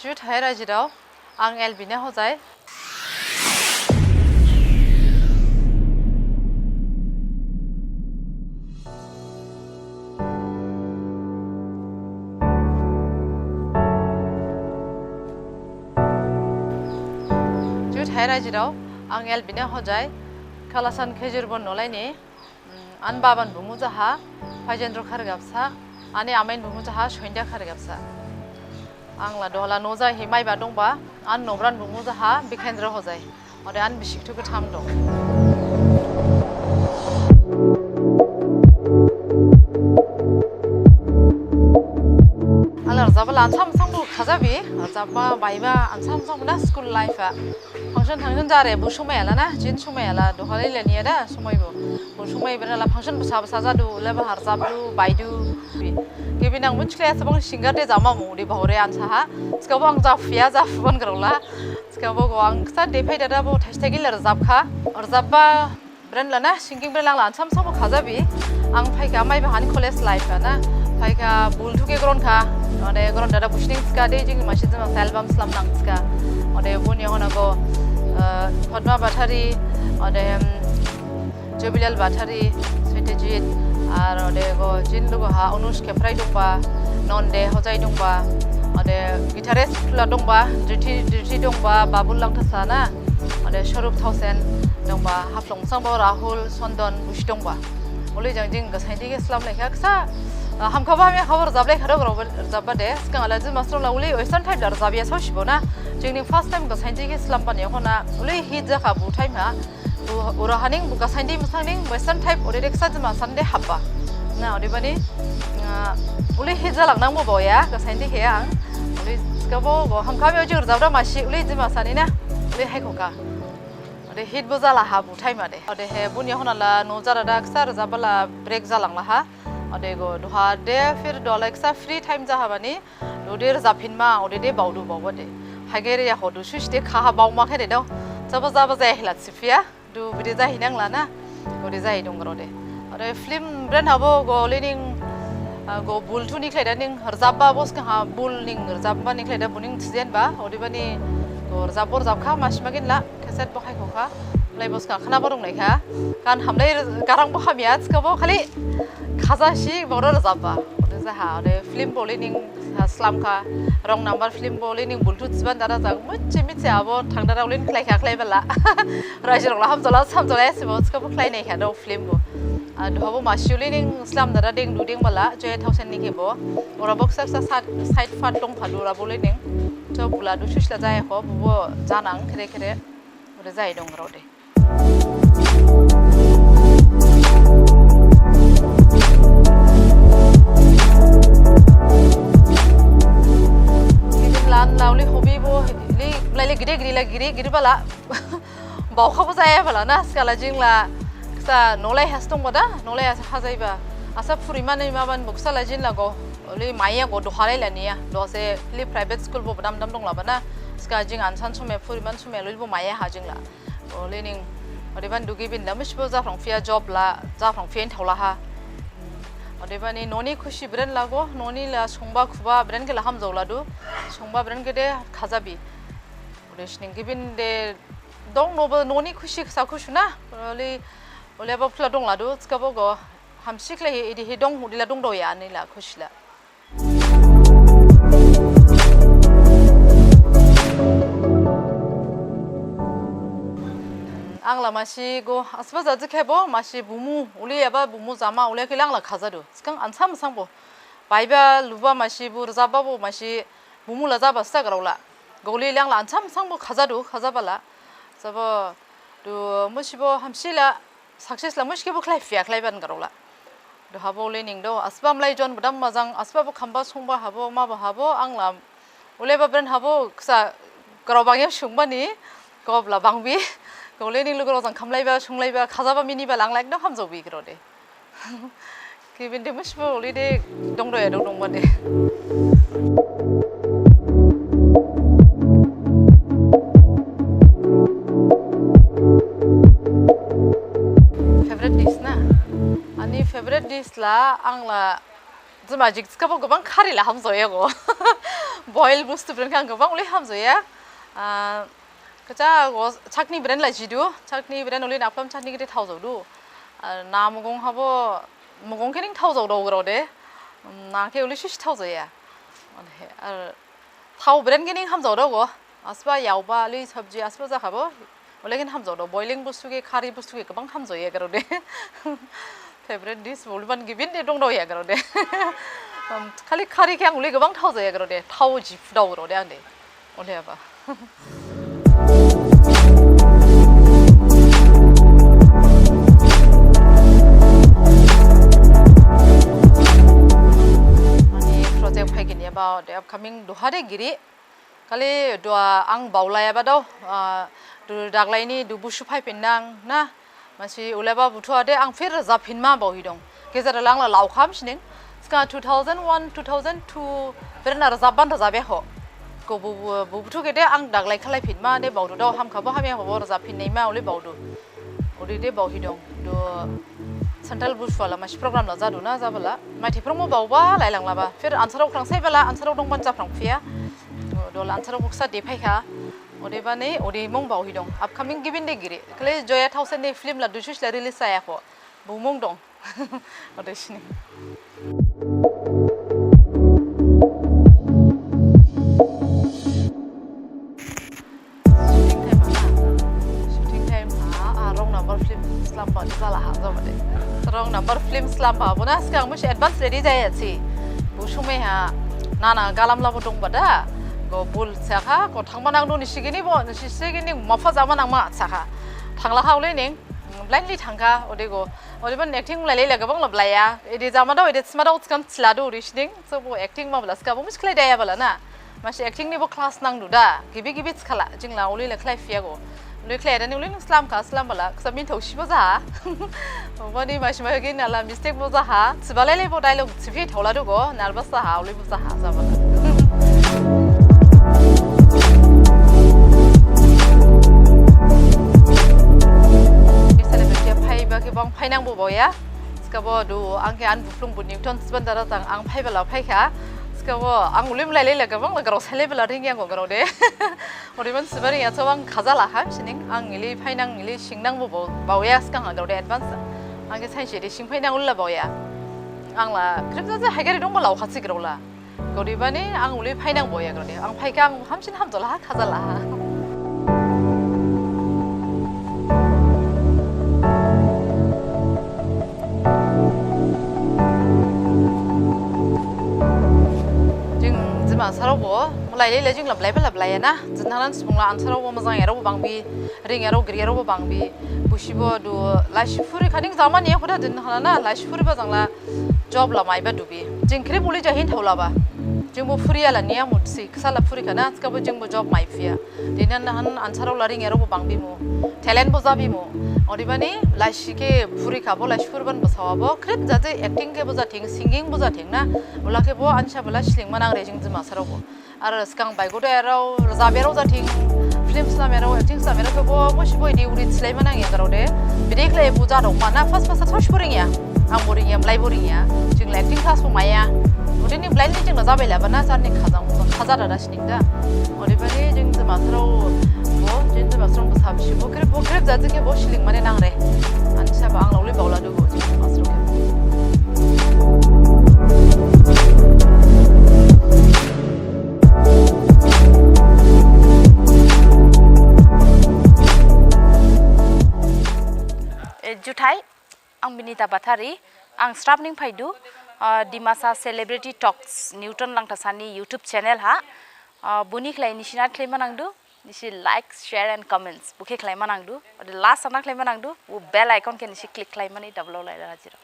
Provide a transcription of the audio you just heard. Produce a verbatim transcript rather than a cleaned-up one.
Juthai rajirao, ang Elvina Hojai. Juthai rajirao, ang Elvina Hojai, Kalasan Khejurbon nolaini. Ani baban bumu jaha Phaijendra Kharigapsa, ani amain bumu jaha Soinda Kharigapsa. Ang la dohala nojahi maiba dongba, ani nobran bumu jaha Bikhendra Hojai. Ode ani bisik thu gatham dong. Ang la rajabba la ansam ansam bo khajabi, rajabba baiba ansam ansam bo na school life ha. Function function jare bo somai ala na, jini somai ala, dohalai leniya da somai bo. Bo somai bera la function bsa bsa jadu, leba rajabdu, baidu. Gibi nang mun chikle sabang singer de jama mu di bahore ansa ha. Sikabo ang japhuya, japhuban grao la. Sikabo go ang ksa de phai dada bo thaisi thaigin la rajabkha. Rajabba bren la na, singing bren la ang la ansam ansam bo khajabi. Ang phaikha maiba hani college life ha na. Phaikha bulthu khe gronkha. Ode gron dada busining sikha de jing masi jama album slam nang sikha. Ode boni yahon ha go, eh, Padma Bathari, ode, em, Jobilal Bathari, Satyajit, ar ode go jini lugu ha Anush Kemprai dongba, Nonde Hojai dongba, ode guitarist la dongba, Driti, Driti dongba, Babul Langthasa na, ode Swarup Thaosen dongba, Haflong Sangbo Rahul, Sondon, busi dongba. Uli jang jing gasain dikhe slam laikha ksa, ah, hamkhaba hamya khabar rajab laikha do grao rajabba de, sikang ala jini master la uli western type la rajabya saosibo na, jingni first time gasain dikhe slam bani hona, uli hit jakha bo time ha, Bo, ora haning bo gasain di masang ning western type ode de ksa jima sande haba. Na, odebani, ah, uli hit jalang nang bo boya, gasain di khe ang. Uli sikabo go hamkhami ojo rajabda masi, uli jima sani na, uli haikhoka. Ode hit bo jala ha bo time ade. Ode he boni yahon ha la no jara da ksa rajabba la break jalang la ha. Ode go doha de phir dola ksa free time jahabani. Ode rajabphinma, ode de baodu baoba de. Hagere ya hodu susi de khaha baoma khe de dao. Jaba jaba jaya hila siphiya. Du bidi jahi nang la na. Ode jahi dong grao de. Ode film bren habo go lening, ah, go bulthu ni khlaida ning rajabba bo sikha ha bul ning rajabba ni khlaida bo ning sijenba. Odebani go rajabbo rajabkha masi magin la. Cassette bo khaikhokha, mlai bo sikha khna bo dongnaikha. Gan hamlai garang bo hamya, sikabo khali khajasi bo rajabba. Ode jaha, ode film bo lening slamkha, Wrong Number film bo lening bulthu siban dara jang, muchi mithi abo thangdara ulin khlaikha khlaibala. Raijirao la hamjaola, samjaola, sibo sikabo khlainaikha do film bo. Ado habo masi lening slam dara deng du deng bala, Joya Thaosen ni khe bo. Ora bo ksa ksa side, side part dongpha du ora bo lening. To bula du susla jaya kho, bo bo janang khere khere. Ode jai dong grao de. Gidin lan lauli hobby bo, li, lai li gide gidi la giri, giri bala. Baokha bo jaya bala na, sikala jing la, ksa nolai has dongba da, nolai has hajaiba. Asa phuri mani maban bo ksa la jing la go, li maiya go dohalai la niya, dose li private school bo dam dam dong la ba na, sika jing ansan somai phuri man somai lul bo maiya ha jing la. Uli ning, odebani dugi bin la, musibo japhrang phiya job la, japhrang phiya thaola ha. Odebani noni khusi bren lago, noni la songba khuba bren khe la hamjaoladu, songba bren khe de khajabi. Ode sining gibin de dong nobo noni khusi ksa khusu na, oli, oli abo phula dong ladu, sikabo go, hamsi khlaihi, idihi dong, udila dong doya, ani la khusi la. Ang la masi go asba jadi khebo masi bumu uli eba bumu jama uli khe la ang la khajadu. Sikang ansam sangbo. Baiba luba masi bu rajabba bo masi bumu la jaba sta grao la. Goli la ang la ansam sangbo khajadu khajaba la. Jabo du musibo hamsi la. Success la musi khebo khlai phiya khlaiban grao la. Do habo le ning do, asba mlai jon bodam majang, asba bo khamba songba habo, mabo habo, ang la. Ule ba bren habo, ksa grao bangya songba ni, gob la bangbi. Gole ning lugu rao jang khamlaiba, songlaiba, khajaba miniba lang la ekdom hamjaobi grao de. Gibin de musibo uli de dongdoya dong dongba de. Favorite dish na? Ani favorite dish la ang la jima jik sikabo gabang khari la hamjaoya go. Boil bustu bren khe ang gabang uli hamjaoya. Ah, kacha go chutney bren la jidu. Chutney bren uli naphlam chutney gede thaojaodu. Ah, na mugong habo mugong khe ning thaojaodu grao de. Um, na khe uli sisi thaojaoya. Odehe, ar thao bren khe ning hamjaodu go. Asba yaoba, lui sabji asba jakhabo. Uli khe hamjaodu. Boiling bustu khe, khari bustu khe gabang hamjaoya grao de. Favorite dish uli ban gibin de dongdaoya grao de. Um, khali khari khe ang uli gabang thaojaoya grao de. Thao jiphudao grao de ang de. Uli aba. Ani project phaiginyaba de upcoming duha de giri. Khali duha ang baolaiyaba dao, ah, du daglaini du busu phaiphinnang na. Masi uleba buthu ade ang phir rajabphinma baohi dong. Gejer langla laokham sining. Sgang two thousand one, two thousand two, phir na rajabban rajabya ho. Go bu, bu, bu buthu gede ang daglai khlaiphinma de baodu dao, hamkhabo hamyabo rajabphinnaima uli baodu. Uli de baohi dong. Du central busu wala masi program la jadu na jabala. Maithai phrangmo baoba lailanglaba. Phir ansarao khrang saibala, ansarao dongban japhrangphiya. Dol ansarao buksa de phaikha. Odebani, ode mung baohi dong. Upcoming gibin de giri. Khali Joya Thaosen ni film la dusu sila release jaya kho. Bu mung dong. Ode sini. Shooting time ha na? Shooting time ha, ah, wrong number film slamba jala ha, jaba de. Wrong number film slamba, bo na sgang musi advance ready jaya si. Bu sumai ha, nana galam labo dongba da. Go bul sakha, go thangma nangdu nisi gini bo, nisi gini mapha jama nangma sakha. Thangla ha uli ning, blindly thangkha, ode go. Odeban acting lailai la gabang la blaiya. Ede jama dao, ede sima dao, sgang sila du uli sining. So bo acting ma bala sgang bo musi khlai daya bala na. Masi acting ni bo class nangdu da. Gibi gibi skhala, jingla uli la khlaiphiya go. Uli khlai dani uli ning slamkha, slambala. Ksa minthao sibo jaha. Bani masi ma gini ala mistake bo jaha. Siba lailai bo dialogue siphi thaoladu go. Nervous jaha, uli bo jaha, jabala. Celebrity phaiba khe bang phainang bo baoya. Skabo du ang khe an buphlung bu Newton sibandara jang ang phaibala phaikha. Skabo ang ulim lailai la gabang la grao sailai bala ringya go grao de. Odeban siba ringya so ang khajala ha sining ang ili phainang ili singnang bo bao, baoya sgang ha grao de advance. Ang khe sainsi de sing phainang ulla baoya. Ang la khrip jaja haigari dongba laokha si grao la. Odebani ang uli phainang baoya grao de. Ang phaikha ang hamsin hamjala ha khajala ha. Jing Dimasarao bo, malai lele jing la blaiba la blaiya na. Jing hanan subung la ansarao bo majang yarao bo bangbi, ring yarao giri yarao bo bangbi. Busibo du laisi phuri khaning jamani ya khuda jing hanan na, laisi phuri ba jang la job la maiba dubi. Jing khrip uli jahin thaolaba. Jing bo phuriya la niya mutsi, ksa la phuri khana, skabo jing bo job maiphiya. Dini hanan ansarao la ring yarao bo bangbimu, talent bo jabimu. Odebani laisi khe phuri khabo, laisi phuriban bo sawabo, khrip jaje acting khe bo jathing, singing bo jathing na, ula khe bo ansa bala slingma nangre jing Dimasarao bo. Ar sgang baigo de yarao, rajab yarao jathing, film slam yarao, acting slam yarao khe bo, bo sibo idi uri slai manang ya grao de. Bidi khlai bo jadong ma na, first first saosibo ringya. Ang bo ringya, mlai bo ringya. Jing la acting class bo maiya. Odeni blindly jing la jabai laba na, jarni khajang, khaja dada sining da. Odebani jing Dimasarao bo, jing Dimasarao bo sabsi bo khrip, bo khrip jaje khe bo slingmane nangre. Ansa ba ang la uli baola du bo, jing Dimasarao khe. E, juthai, ang Binita Bathari, ang srapning phaidu, ah, Dimasa Celebrity Talks, Newton Langthasani YouTube channel ha, ah, boni khlai nisi nat khlai manangdu, nisi likes, share and comments, bo khe khlai manangdu, ode last ana khlai manangdu, bo bell icon khe nisi click khlai mani dablo lai la jiro.